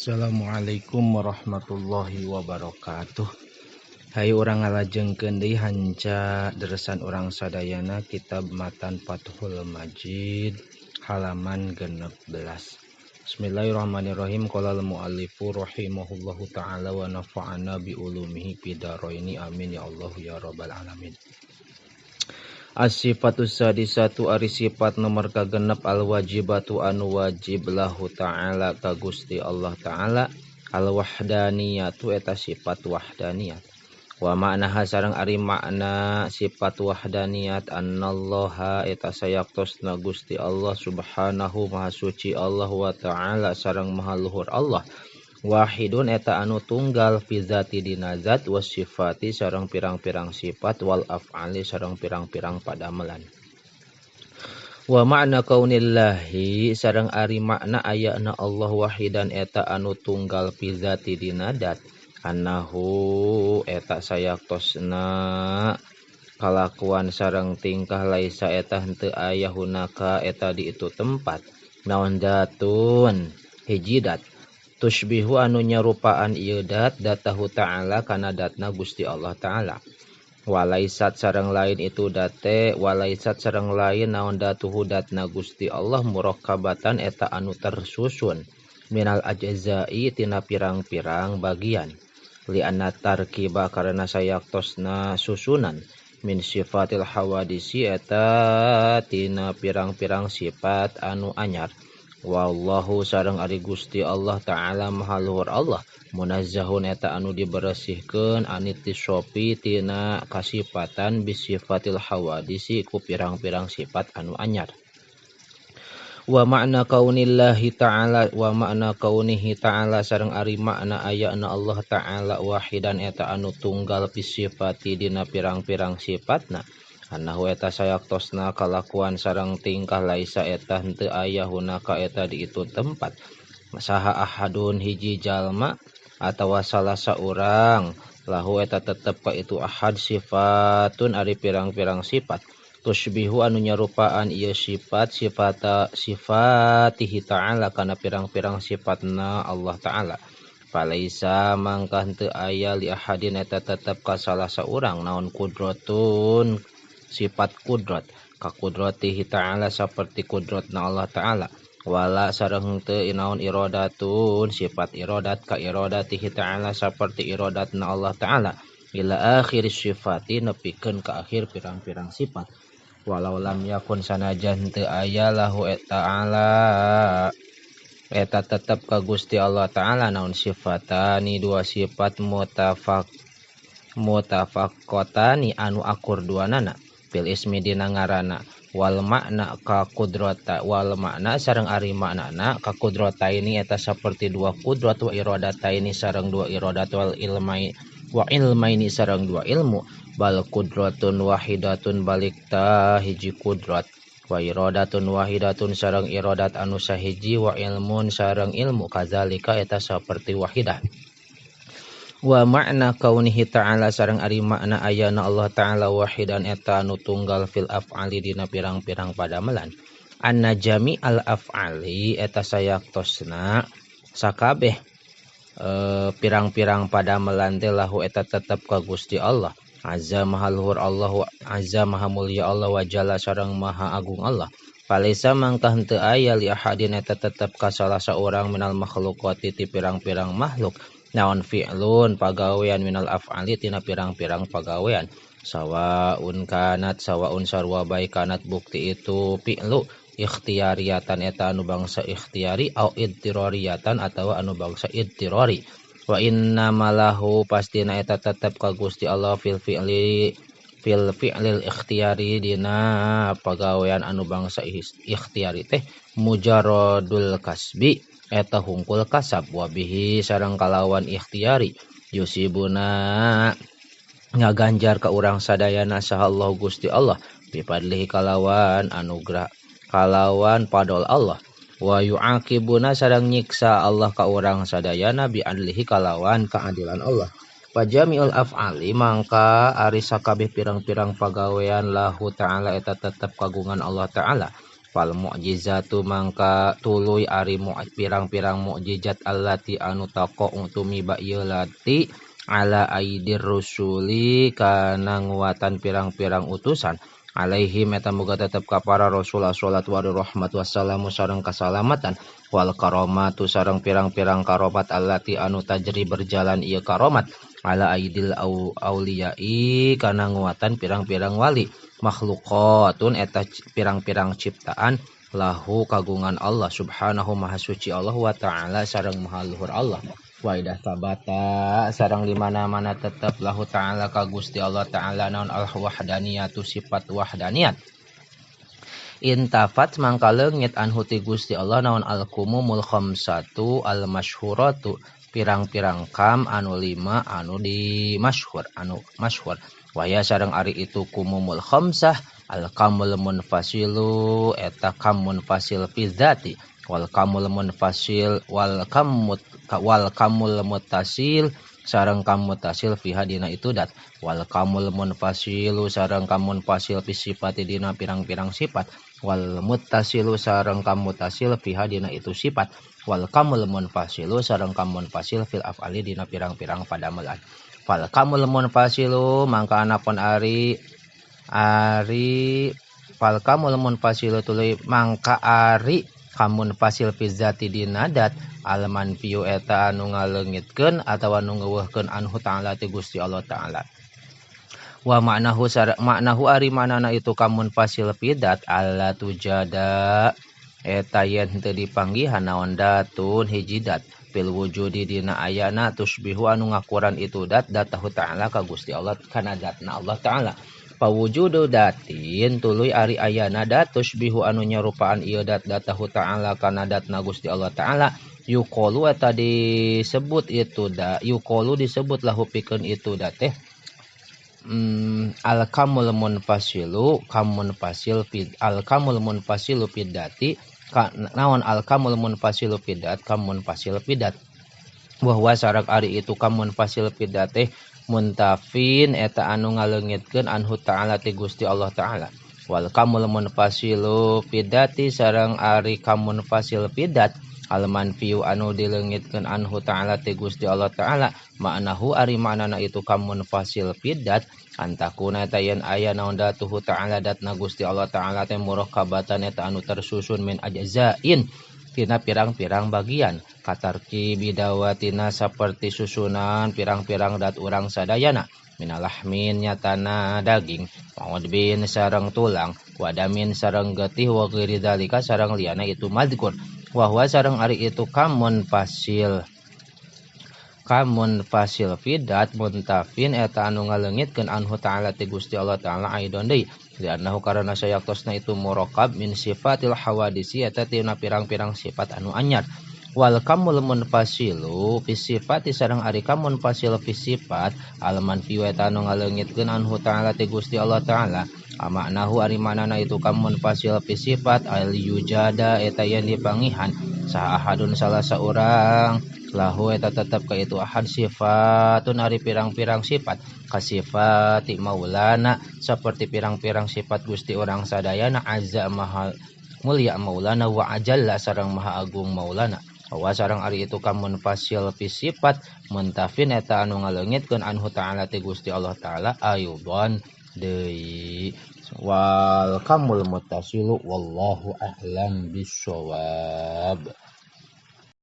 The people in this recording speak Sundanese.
Assalamualaikum warahmatullahi wabarakatuh. Hayu urang ngalajengkeun deui hanca deresan urang sadayana kitab Matan Fathul Majid halaman 16. Bismillahirrahmanirrahim. Qala al-muallifu rahimahullahu taala wa nafa'ana bi ulumihi fidaraini amin ya Allah ya rabbal alamin. As-sifatus sadisatu ari sifat nomor kagenep al-wajibatu anu wajib lahu ta'ala ka Gusti Allah ta'ala al-wahdaniyatu eta sifat wahdaniyat. Wa maknaha sareng ari makna sifat wahdaniyat annallaha eta sayaktosna Gusti Allah subhanahu maha suci Allah wa ta'ala sareng maha luhur Allah. Wahidun eta anu tunggal fi zati dina zat was sifati sareng pirang-pirang sifat wal af'ali sareng pirang-pirang padamelan. Wa makna kaunillahi sareng ari makna ayana Allah wahidan eta anu tunggal fi zati dina dat annahu eta sayaktosna kalakuan sareng tingkah laisa eta henteu aya hunaka eta di itu tempat naon datun hiji dat tushbihu anu nyarupaan ieu dat datahu ta'ala kana datna Gusti Allah ta'ala. Walaisat sareng lain itu date walaisat sareng lain naon datuhu datna Gusti Allah murakkabatan eta anu tersusun minal ajzai tina pirang-pirang bagian li'anna tarkiba karena sayaktosna susunan min sifatil hawadisi eta tina pirang-pirang sifat anu anyar. Wallahu sareng ari Gusti Allah ta'ala maha luhur Allah munazzahun eta anu diberesihkeun anitisopi tina kasipatan bisifatil hawadisi ku pirang-pirang sifat anu anyar. Wa makna kaunillahi ta'ala wa makna kaunihi ta'ala sareng ari makna ayana Allah ta'ala wahidan eta anu tunggal bisifati dina pirang-pirang sifatna. Annahu eta sayaktosna kalakuan sareng tingkah laisa eta henteu aya hunaka eta di itu tempat saha ahadun hiji jalma atawa salah saurang lahu eta tetep ka itu ahad sifatun ari pirang-pirang sifat tushbihu anu nyarupaan ieu sifat sifata sifatihi ta'ala kana pirang-pirang sifatna Allah ta'ala. Falaisa mangka henteu aya li ahadin eta tetep ka salah saurang naon kudratun sifat kudrat ka kudratihi ta'ala saperti kudratna Allah ta'ala wala sareng henteu naon iradatun sifat iradat ka iradatihi ta'ala saperti iradatna Allah ta'ala ila akhir sifati nepikeun ka akhir pirang-pirang sifat walau lam yakun sanajan henteu aya lahu ta'ala eta tetep ka Gusti Allah ta'ala naon sifatani dua sifat mutafaqatani anu akur duanana fil ismi dina ngaranna wal makna ka kudrata wal makna sareng ari maknana ka kudrataini eta saperti dua kudrat wa iradataini sareng dua iradat wal ilmai wa ilmaini sareng dua ilmu bal kudratun wahidatun balik ta hiji kudrat wa iradatun wahidatun sareng iradat anu sahiji wa ilmun sareng ilmu kadzalika eta saperti wahidah. Wa makna kaunihi ta'ala sareng ari makna ayana Allah ta'ala wahidan eta anu tunggal fil af'ali dina pirang-pirang padamelan anna jami'al af'ali eta sayaktosna sakabeh pirang-pirang padamelan teh lahu eta tetep ka Gusti Allah azza maha luhur Allah azza maha mulia Allah wa jalla sareng maha agung Allah. Palisa mangka henteu aya li ahadin eta tetep ka salah saurang minal makhluqati ti pirang-pirang makhluk naon fi'lun pagawean minal af'ali tina pirang-pirang pagawean sawaun kanat sawaun sarwa bae kanat bukti itu fi'lu ikhtiyariyatan eta anu bangsa ikhtiyari au idtirariyatan atawa anu bangsa idtirari wa inna malahu pastina eta tetep ka Gusti Allah fil fi'li fil fi'lil ikhtiyari dina pagawean anu bangsa ikhtiyari teh mujarodul kasbi eta hungkul kasab wabihi sareng kalawan ikhtiyari yusibuna ngaganjar ka urang sadayana saha Allah Gusti Allah bifadlihi kalawan anugerah kalawan padol Allah wa yu'aqibuna sareng nyiksa Allah ka urang sadayana bi adlihi kalawan keadilan Allah. Fajami'ul af'ali mangka ari sakabeh pirang-pirang pagawean lahu ta'ala eta tetep kagungan Allah ta'ala Fal mukjizatu mangka tuluy ari pirang-pirang mukjizat allati anu taqa'u tumiba ieu lati ala aidir rusuli kana nguatan pirang-pirang utusan alaihim eta muga tetep ka para rasul salatu wa rahmat wassalamu sareng kasalamatan wal karamatu sareng pirang-pirang karomat allati anu tajri berjalan ieu karomat ala aidil auliyai kana nguatan pirang-pirang wali makhluqatun eta pirang-pirang ciptaan lahu kagungan Allah subhanahu maha suci Allah wa ta'ala sareng maha luhur Allah. Wa idah tabata sareng di mana-mana tetep lahu ta'ala ka Gusti Allah ta'ala naon al wahdaniyatu sifat wahdaniyat. Intafat mangka leungit anhu ti Gusti Allah naon al kumumul khamsatu al masyhuratu pirang-pirang kam anu lima anu di masyhur anu masyhur. Waya sareng ari itu kumumul khamsah al kamul munfasilu eta kam munfasil fi dzati wal kamul munfasil wal kamut wal kamul muttasil sareng kam muttasil fiha dina itu dat wal kamul munfasilu sareng kam munfasil fi sifati dina pirang-pirang sifat wal muttasilu sareng kam muttasil fiha dina itu sifat wal kamul munfasilu sareng kam munfasil fil af'ali dina pirang-pirang padamelan. Fal kamul munfasilu mangka anapun ari ari fal kamul munfasilu tuluy mangka ari kamun fasil fi zati dina dat al manfiu eta anu ngaleungitkeun atawa anu ngeuweuhkeun anhu ta'ala ti Gusti Allah ta'ala. Wa maknahu maknahu ari manana itu kamun fasil fi dat alla tujada eta yen henteu dipanggihan naon datun hiji dat fil wujudi dina ayana tusbihu anu ngakuran itu dat datahu ta'ala ka Gusti Allah kana datna Allah ta'ala. Pawujudu datin tuluy ari ayana dat tusbihu anu nyarupaan ieu dat datahu ta'ala kana datna Gusti Allah ta'ala yuqalu eta disebut itu da yuqalu disebut lahu pikeun itu da teh al kamul munfasilu kamun fasil fi al kamul munfasilu fi dati ka, naon al kamul munfasilu fi dat kamun fasil fi dat bahwa sarak ari itu kamun fasil fi dat teh muntafin eta anu ngaleungitkeun anhu ta'ala ti Gusti Allah ta'ala wal kamul munfasilu fidati sareng ari kamun fasil fidat al manfiu anu dileungitkeun anhu ta'ala ti Gusti Allah ta'ala maknahu ari maknana itu kamun fasil fidat antakuna eta yen aya naon datuhu ta'ala datna Gusti Allah ta'ala teh murakkabatan eta anu tersusun min ajzain tina pirang-pirang bagian katarki bidawatina saperti susunan pirang-pirang dat urang sadayana minalahmin nyatana daging maudbin sareng tulang wadamin sareng getih wa ghairi dzalika sareng liyana itu madkur wa huwa sareng ari itu kamun fasil fidat muntafin eta anu ngaleungitkeun anhu ta'ala ti Gusti Allah ta'ala aidon deui li'annahu karana sayaktosna itu murakkab min sifatil hawadisi eta tina pirang-pirang sifat anu anyar wal kamul munfasilu fi sifati sareng ari kamun fasil fi sifat al manfi eta anu ngaleungitkeun anhu ta'ala ti Gusti Allah ta'ala amaknahu ari manana itu kamun fasil fi sifat al yujada eta yen dipangihan saha ahadun salah saurang lahu eta tetep ka itu ahad sifatun ari pirang-pirang sifat kasifati maulana seperti pirang-pirang sifat Gusti urang sadayana azza maha mulia maulana wa ajalla sareng maha agung maulana wa sareng ari itu kamun fasil fi sifat muntafin eta anu ngaleungitkeun anhu ta'ala ti Gusti Allah ta'ala ayuban deui wal kamul muttasilu wallahu a'lam bissawab.